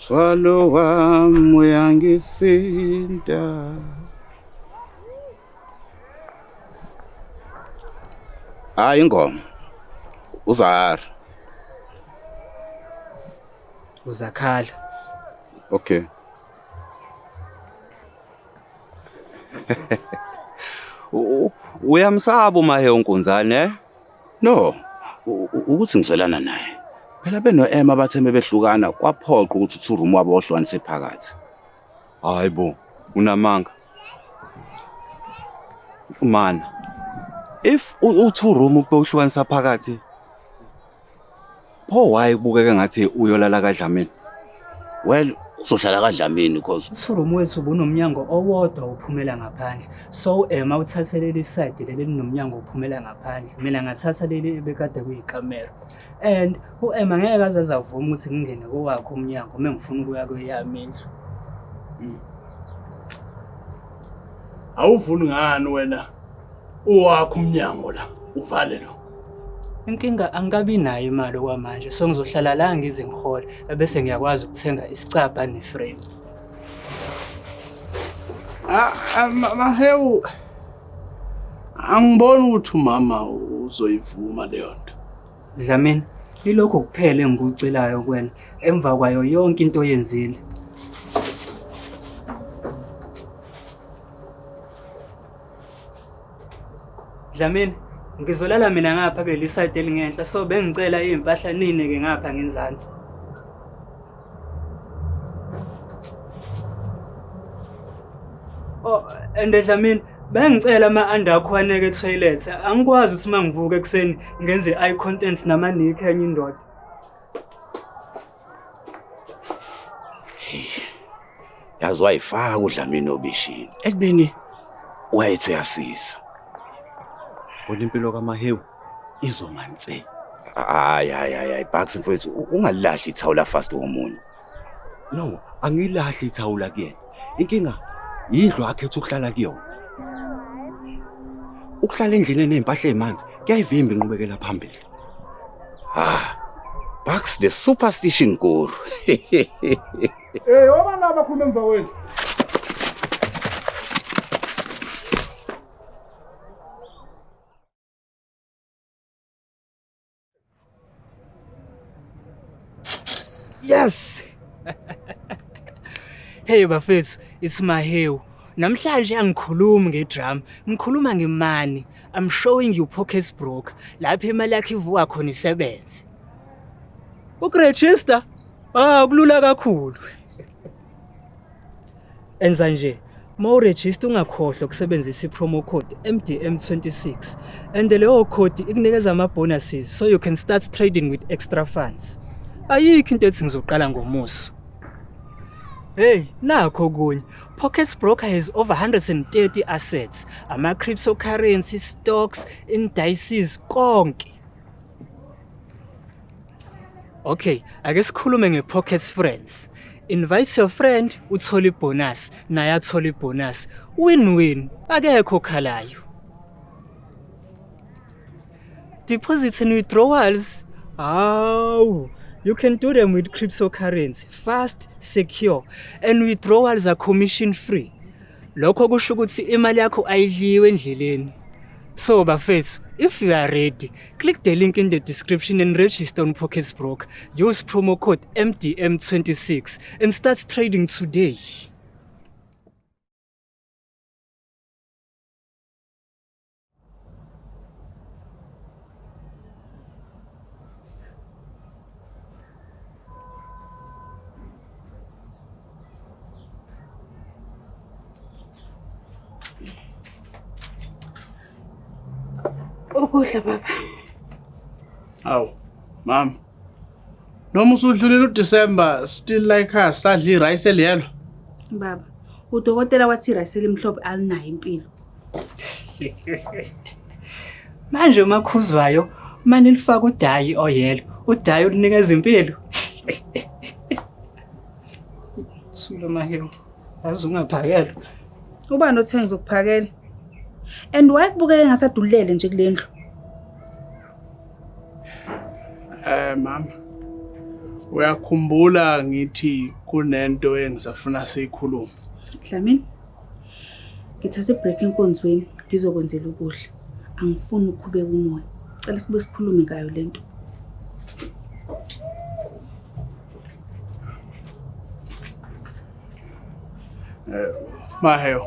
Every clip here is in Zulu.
Thwalo wami uyangisinda. Hayi ingoma. Uzahara. Uzakhala. Okay. Uyamsaba umahe unkunzane eh? No, ukuthi ngizwelana naye. Phela beno-Emma bathe behlukana kwaphoqa ukuthi uthi room wabo ohlukanise phakathi. Hayibo, unamanga. Mana. If uthi room ubewuhlukanisa phakathi pho why kubukeka ngathi uyolala kaDlamini? Well, uzohlala kaDlamini because Uthurumu wethu ubunomnyango owodwa uphumela ngaphandle. So Emma uthathe leli side leli linomnyango uphumela ngaphandle. Mina ngathatha leli ebekade kuyikamera. And uEmma ngeke aze azavume ukuthi ngingene kowakhe umnyango uma ngifuna ukuya kweyami indlu. Awuvuli ngani wena owakho umnyango la uvale lo. Inkinga angikabi nayo imali okwamanje so ngizohlala la ngize ngihole ebese ngiyakwazi ukuthenga isicabha neframe. Ah, ah, Mahewu angiboni ukuthi umama uzoyivuma leyo nto. Dlamini, ilokho kuphela engikucelayo kuwena emva kwayo yonke into oyenzile. Dlamini, ngizolala mina ngapha kuleli side elingenhla so bengicela iy'mpahla nine-ke ngapha ngenzansi. Oh, and Dlamini, bengicela ama-under akho aneke etoilet. Angikwazi ukuthi uma ngivuka ekuseni ngenze i-eye content nama-nick enye indoda. Yazi wayifaka uDlamini obishini. Ekubeni wayethi uyasiza. Bona impilo kaMahewu izoma nse. Hayi hayi hayi hayi Bucks mfowethu ungalilahli ithawula fast womunye. No, angilahli ithawula kuyena. Inkinga yindlu akhetha ukuhlala kuyona. Ukuhlala endlini eney'mpahla ey'manzi kuyayivimba inqubekela phambili. Ah. Bucks the superstition guru. Eh, obani laba abakhuluma emva kwethu? Yes. Hey bafethu, it's Mahewu. Namhlanje angikhulumi ngedrum, ngikhuluma ngemani. I'm showing you pockets broke. Lapho imali yakho ivuka khona isebenze. Ukuregister? Ah, kulula kakhulu. Enza nje, uma uregister ungakhohlwa ukusebenzisa i-promo code MDM26 and leyo code ikunikeza ama-bonuses so you can start trading with extra funds. Ayikho into ethi ngizoqala ngomuso. Hey, nakho okunye. Pockets Broker has over 130 assets, ama-cryptocurrency, stocks, indices, konke. Okay, ake sikhulume nge-Pockets Friends. Invite your friend, uthole ibonus, naye athole ibonus. Win-win, akekho okhalayo. Deposits and withdrawals. Hawu, you can do them with cryptocurrency, fast, secure, and withdrawals are commission free. Lokho kusho ukuthi imali yakho ayidliwe endleleni. So bafethu, if you are ready, click the link in the description and register on Pockets Broker. Use promo code MDM26 and start trading today. Ukudla baba. Awu, mama. Noma usudlulile uDecember still like us sadla irice eliyelo. Baba, udokotela wathi irayisi elimhlophe alinayo impilo. Manje umakhuzwayo mane lifaka udayi oyelo, udayi olunikeza impilo. Thula Mahewu, yazi ungaphakelwa. Ubani othe ngizokuphakela? And why kubukeka engathi adulele nje kule ndlu? Eh mama. Uyakhumbula ngithi kunento engisafuna siyikhulume. Dlamini, ngithathe ibreak enkonzweni ngizokwenzela ukudla. Angifuni ukukhubeka umoya. Cela sibuye sikhulume ngayo lento. Mahewu.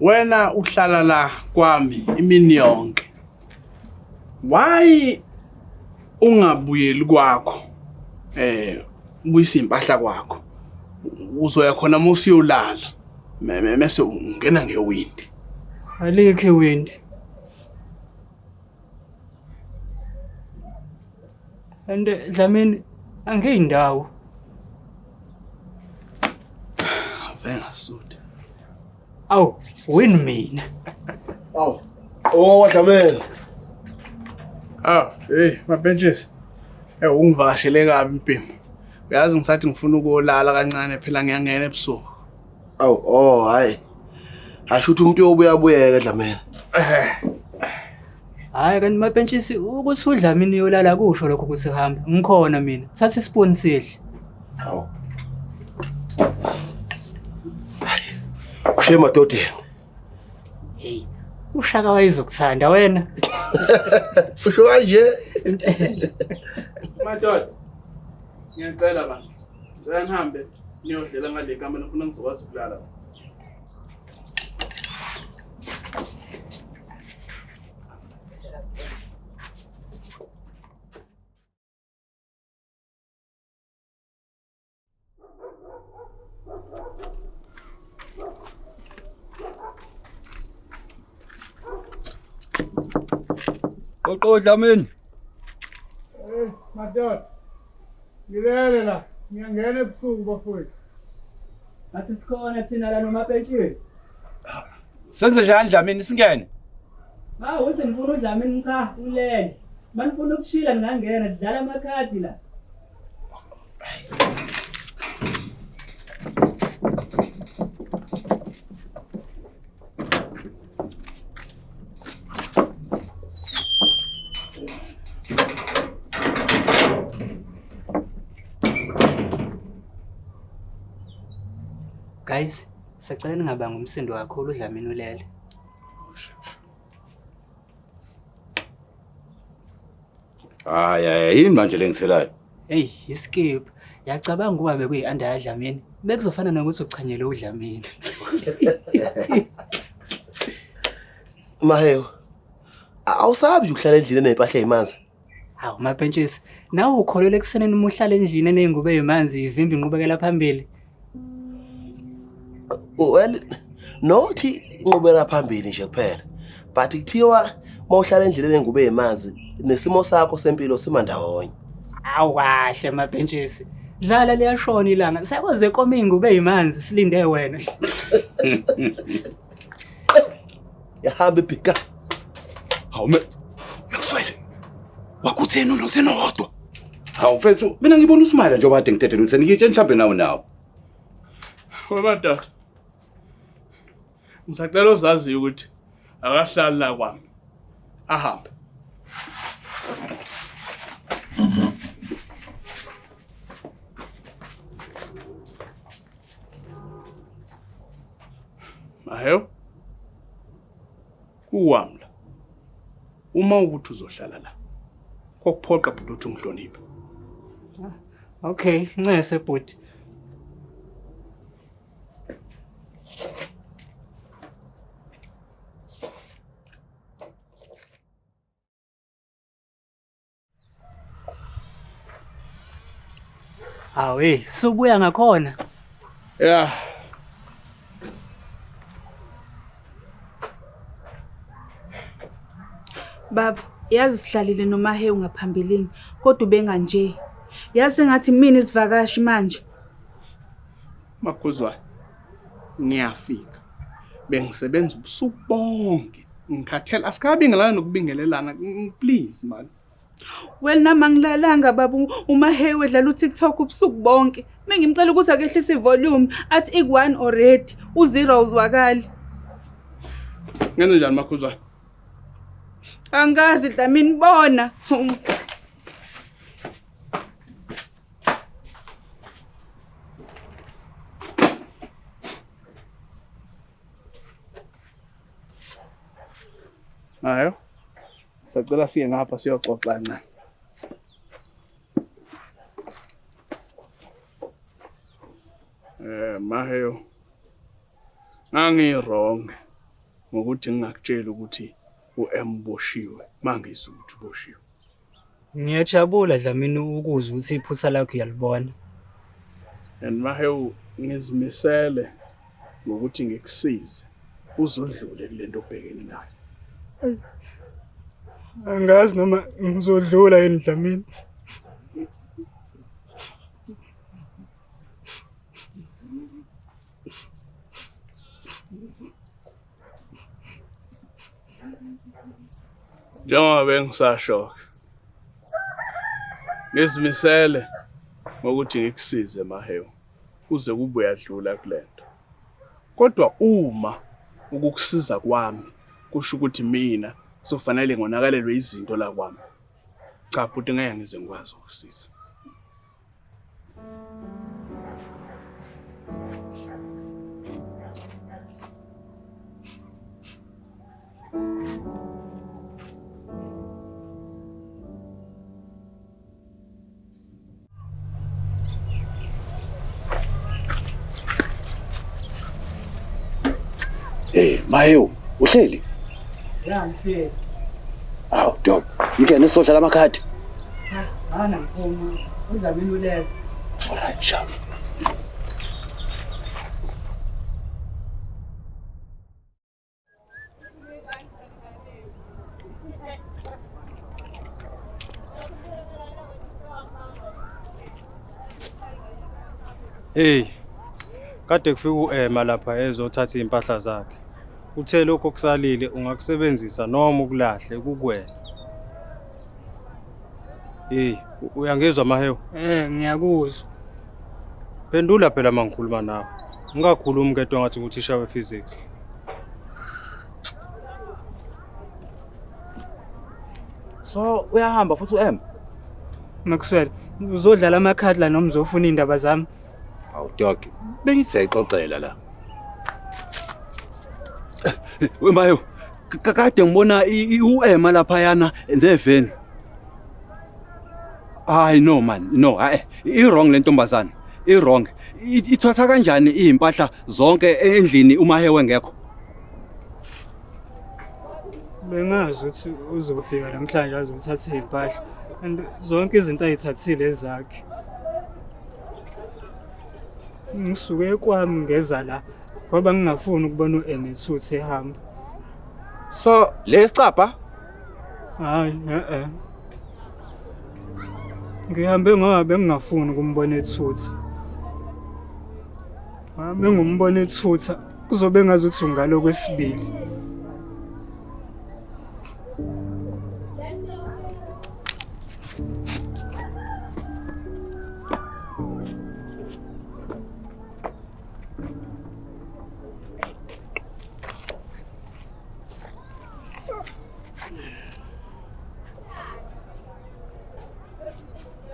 Wena uhlala la kwami imini yonke. Why ungabuyeli kwakho? Ubuyisa impahla kwakho. Uzoya khona uma usuyolala. Mese ungena ngewindi. Alikho iwindi. And Dlamini angiyindawo. Ave ngasutha. Awu, win mina. Awu. Oh, Dlamini. Ah, hey, mabhentshisi. Ungivakashele kabi Mpimo. Uyazi ngisathi ngifuna ukulala kancane phela ngiyangena ebusuku. Awu, oh hayi. Asho ukuthi umuntu uyobuya abuyeke Dlamini. Hayi kanti mabhentshisi ukuthi uDlamini uyolala kusho lokho ukuthi hamba. Ngikhona mina. Thatha isipuni sidle. Awu. Ushe emadodeni. Hey, ushaka wayezokuthanda wena. Usho kanje. Madoda. Ngiyacela bani. Ngicela nihambe niyodlela ngale kamera funa ngizokwazi ukulala. Qoqo Dlamini. Madoda. Ngilele la. Ngiyangena ebusuku bafowethu. Bathi sikhona thina la nomabhentshisi. Senze njani Dlamini singene? Ma uthi ngifuna uDlamini cha ulele. Manifuna ukushila ngingangena sidlala amakhadi la. Guys, sacela ningabanga umsindo kakhulu uDlamini ulele. Hayi hayi yini manje lengithelayo? Hey, iskip. Yacabanga ukuba bekuyi-under yaDlamini. Bekuzofana nokuthi uchanyele uDlamini. Mahewu. Awusabi nje ukuhlala endlini enempahla ezimanzi. Hawu mabhentshisi, nawe ukholelwa ekuseneni uma uhlala endlini eney'ngubo ey'manzi ivimba inqubekela phambili. Well, nothi inqubekela phambili nje kuphela. But kuthiwa mawuhlala endlini enengubo ezimanzi nesimo sakho sempilo sima ndawonye. Awu kahle mabhentshisi. Dlala liyashona ilanga. Sekwaze koma iy'ngubo ey'manzi silinde wena. Yahamba ibhika. Hawu me Maxwell. Wakutheni unotheni odwa? Hawu mfethu, mina ngibona usmile njengoba kade ngidedela utheni ngitsheni mhlambe nawe nawo. Madoda. Ngisacela uzaziyo ukuthi akahlali la kwami. Ahambe. Mahewu. Kuwami la. Uma ukuthi uzohlala la. Kokuphoqa bhuti ukuthi ungihloniphe. Okay, ncese bhuti. Hawu hey, subuya ngakhona. Yeah. Baba, yazi sihlalile noMahewu ngaphambilini, kodwa ubenganje. Yazi sengathi mina isivakashi manje. Makhuzwayo. Ngiyafika. Bengisebenza ubusuku bonke. Ngikhathele asikabingelana nokubingelelana. Please man. Well nami angilalanga baba uMahewu edlala uTikTok ubusuku bonke. Mengimcela ukuthi akehlise ivolume athi ik1 already, u0 awuzwakali. Ngenze njani Makhuzwayo? Angazi Dlamini bona. Nayo. Sacela siye ngapha siyoxoxa kancane. Maheyo. Ngangi wrong ngokuthi ngingakutsheli ukuthi uM boshiwe mangizwa ukuthi uboshiwe. Ngiyajabula Dlamini ukuzwa ukuthi iphutha lakho uyalibona. And Mahewu ngizimisele ngokuthi ngikusize uzodlule kulento obhekene nayo. Angazi noma ngizodlula yini Dlamini. Njengoba bengisasho ngizimisele ngokuthi ngikusize Mahewu kuze kube uyadlula kulento. Kodwa uma ukukusiza kwami kusho ukuthi mina kuzofanele ngonakalelwe izinto la kwami. Cha bhuti ngeke ngize ngikwazi ukusiza. Hey, Mahewu, uhleli? Ya ngihleli. Awu, dog. Ngene sodlala amakhadi. Cha, mana ngiphuma. UDlamini ulele. Alright, sharp. Hey. Kade kufika uEma lapha ezothatha impahla zakhe. Uthe lokho okusalile ungakusebenzisa noma ukulahle kukwena. Hey, uyangizwa Mahewu? Ngiyakuzwa. Phendula phela mangikhuluma nawe. Ungakhulumi kedwa ngathi nguthisha we-physics. So uyahamba futhi uM? Maxwell, uzodlala amakhadi la noma uzofuna indaba zami? Awu dog, bengithi siyayixoxela la. Wemayo, kade ngibona uEma laphayana neveni. Hayi no man, no, hayi i wrong le ntombazana. I wrong. Ithatha kanjani izimpahla zonke endlini uma hewe ngekho? Bengazi ukuthi uzofika namhlanje azothatha izimpahla and zonke izinto ayithathile ezakhe. Ngisuke kwami ngeza la ngoba ngingafuni ukubona uEmma ethuthe ehamba. So lesicabha? Hayi, eh. Ngihambe ngoba bengingafuni ukumbona ethutha. Bengumbona ethutha kuzobe ngazuthi ungalo kwesibili.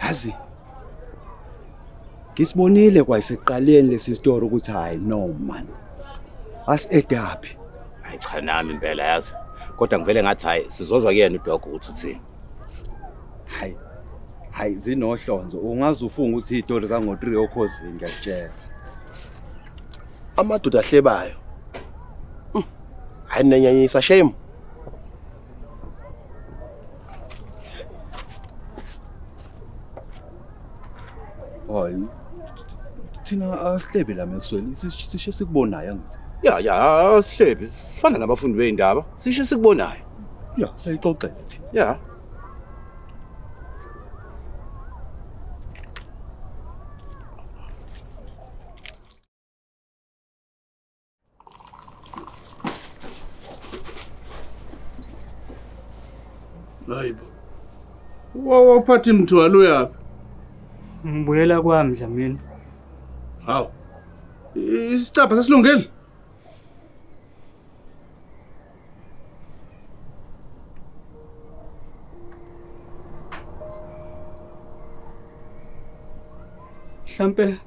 Yazi ngisibonile kwayisekuqaleni lesi story ukuthi hayi no man. Asi-edaphi. Hayi cha nami impela yazi. Kodwa ngivele ngathi hayi sizozwa kuyena uDog ukuthi uthini. Hayi. Hayi zinohlonzo ungaze ufunga ukuthi izitori zango 3 okhozini ngiyakutshela. Amadoda ahlebayo. Hayi nenyanyisa shame. Hayi thina asihlebe la Maxwell sishe sikubonayo angithi. Ya ya asihlebi sifana nabafundi beindaba sisho sikubonayo. Ya sayixoxela thina. Ya. Hayibo. Wawaphatha imithwalo uyaphi? Ngibuyela kwami Dlamini. Hawu. Isicabha sesilungile? Mhlampe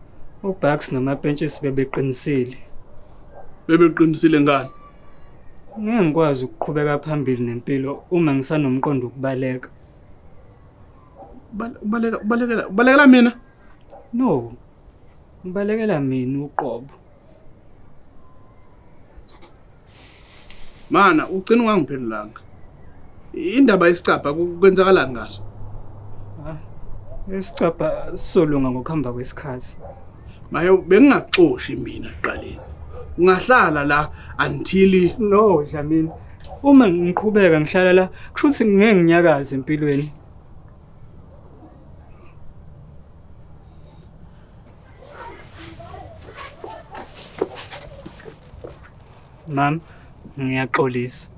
uBucks noMapentshisi bebeqinisile. Bebeqinisile ngani? Ngeke ngikwazi ukuqhubeka phambili nempilo uma ngisanomqondo wokubaleka. Ubaleka ubalekela ubalekela mina? No. Ngibalekela mina uqobo. Mana ugcina ungangiphendulanga. Indaba yesicabha kwenzakalani ngaso? Ah, isicabha solunga ngokuhamba kwesikhathi. Maye bengingaxoshi mina ekuqaleni. Ungahlala la until No, Dlamini. Uma ngiqhubeka ngihlala la, kusho ukuthi ngeke nginyakaze empilweni. Mam, ngiyaxolisa.